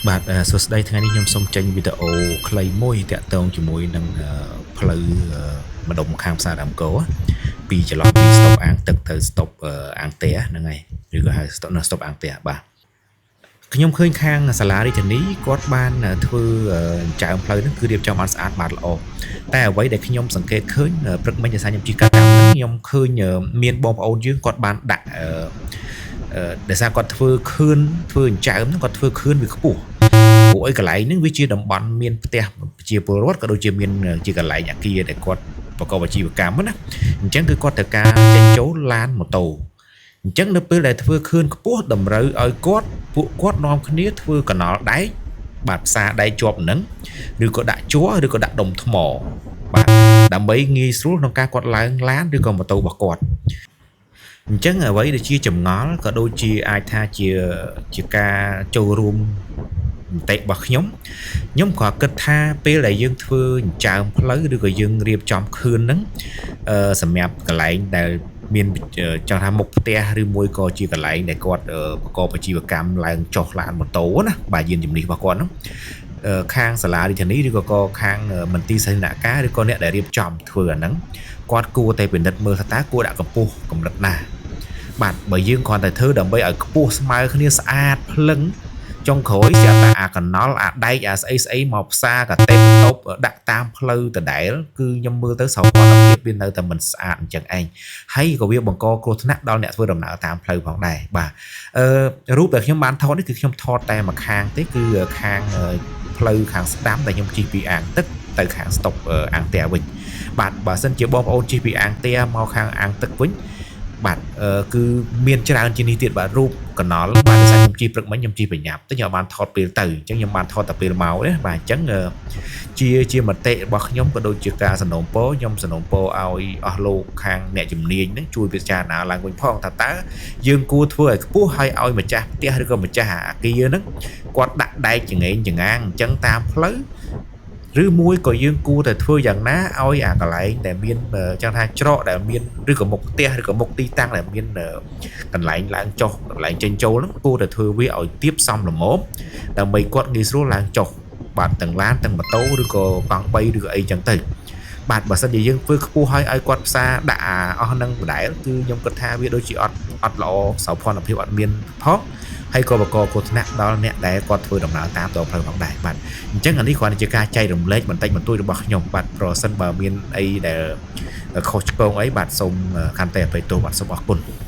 បាទសួស្តីថ្ងៃនេះខ្ញុំសូមចេញវីដេអូខ្លីមួយតាក់ទងជាមួយនឹងផ្លូវម្ដុំខាងផ្សារដើមកោពីចន្លោះពីស្តុបអាងទឹកទៅស្តុបអាងផ្ទះហ្នឹងហើយឬក៏ហៅស្តុបនៅស្តុបអាងផ្ទះបាទខ្ញុំឃើញខាងសាលារាជធានីគាត់បានធ្វើចើមផ្លូវហ្នឹងគឺរៀបចំបានស្អាតបានល្អតែអ្វីដែលខ្ញុំសង្កេតឃើញព្រឹកមិញដោយសារខ្ញុំជិះកាត់តាមហ្នឹងខ្ញុំឃើញមានបងប្អូនយើងគាត់បានដាក់ដោយសារគាត់ធ្វើខឿនធ្វើអញ្ចើមហ្នឹងគាត់ធ្វើខឿនវាខ្ពស់ព្រោះអីកន្លែងហ្នឹងវាជាតំបន់មានផ្ទះប្រជាពលរដ្ឋក៏ដូចជាមានជាកន្លែងអាគារដែលគាត់ប្រកបអាជីវកម្មណាអញ្ចឹងគឺគាត់ត្រូវការចេញចូលឡានម៉ូតូអញ្ចឹងនៅពេលដែលធ្វើខឿនខ្ពស់តម្រូវឲ្យគាត់ពួកគាត់នាំគ្នាធ្វើកណលដែកបាទផ្សារដែកជាប់នឹងឬក៏ដាក់ជ័រឬក៏ដាក់ដុំថ្មបាទដើម្បីងាយស្រួលក្នុងការគាត់ឡើងឡានឬក៏ម៉ូតូរបស់គាត់អញ្ចឹងអ្វីដែលជាចម្ងល់ក៏ដូចជាអាចថាជាការចូលរួមមតិរបស់ខ្ញុំខ្ញុំក៏គិតថាពេលដែលយើងធ្វើចិញ្ចើមផ្លូវឬក៏យើងរៀបចំខឿនហ្នឹងសម្រាប់កន្លែងដែលមានចង់ថាមុខផ្ទះឬមួយក៏ជាកន្លែងដែលគាត់ប្រកបអាជីវកម្មឡើងចុះឡានម៉ូតូណាបាទយានជំនិះរបស់គាត់ហ្នឹងខាងសាលារាជធានីឬក៏ខាងមន្ទីរសាធារណការឬក៏អ្នកដែលរៀបចំធ្វើអាហ្នឹងគាត់គួរតែពិនិត្យមើលថាតើគួរដាក់កម្ពស់កម្រិតណាបាទបើយើងគ្រាន់តែធ្វើដើម្បីឲ្យខ្ពស់ស្មើគ្នាស្អាតភ្លឹងចុងក្រោយស្រាប់តែអាកណល់អាដែកអាស្អីស្អីមកផ្សារកាតេបន្ទប់ដាក់តាមផ្លូវដដែលគឺខ្ញុំមើលទៅសោភ័ណភាពវានៅតែមិនស្អាតអញ្ចឹងឯងហើយក៏វាបង្កគ្រោះថ្នាក់ដល់អ្នកធ្វើដំណើរតាមផ្លូវផងដែរបាទអឺរូបដែលខ្ញុំបានថតនេះគឺខ្ញុំថតតែមួយខាងទេគឺខាងផ្លូវខាងស្ដាំដែលខ្ញុំជិះពីអាងទឹកទៅខាងស្តុបអាងផ្ទះវិញបាទបើសិនជាបងប្អូនជិះពីអាងផ្ទះមកខាងអាងទឹកវិញបាទគឺមានច្រើនជាងនេះទៀតបាទរូបកណលបាទដោយសារខ្ញុំជិះព្រឹកមិញខ្ញុំជិះបញ្ញាប់ទៅខ្ញុំបានថតពេលទៅអញ្ចឹងខ្ញុំបានថតតែពេលមកទេបាទអញ្ចឹងជាមតិរបស់ខ្ញុំក៏ដូចជាការសំណូមពរខ្ញុំសំណូមពរឲ្យអស់លោកខាងអ្នកជំនាញហ្នឹងជួយពិចារណាឡើងវិញផងថាតើយើងគួរធ្វើឲ្យខ្ពស់ហើយឲ្យម្ចាស់ផ្ទះឬក៏ម្ចាស់អាគារហ្នឹងគាត់ដាក់ដែកចង្អេងចង្អាងអញ្ចឹងតាមផ្លូវឬមួយក៏យើងគួរតែធ្វើយ៉ាងណាឲ្យអាកន្លែងដែលមានចង់ថាច្រកដែលមានឬក៏មុខផ្ទះឬក៏មុខទីតាំងដែលមានកន្លែងឡើងចុះកន្លែងចេញចូលហ្នឹងគួរតែធ្វើវាឲ្យទៀបសមល្មមដើម្បីគាត់ងាយស្រួលឡើងចុះបាទទាំងឡានទាំងម៉ូតូឬក៏កង់3ឬក៏អីចឹងទៅបាទបើសិនជាយើងធ្វើខ្ពស់ឲ្យឲ្យគាត់ផ្សារដាក់អាអស់ហ្នឹងដដែលគឺខ្ញុំគិតថាវាដូចជាអត់ល្អសោភ័ណភាពអត់មានផងហើយក៏បង្កគ្រោះថ្នាក់ដល់អ្នកដែលគាត់ធ្វើដំណើរតាមដងផ្លូវផងដែរបាទអញ្ចឹងអានេះគ្រាន់តែជាការចែករំលែកបន្តិចបន្តួចរបស់ខ្ញុំបាទប្រសិនបើមានអីដែលខុសឆ្គងអីបាទសូមខន្តីអភ័យទោសបាទសូមអរគុណ។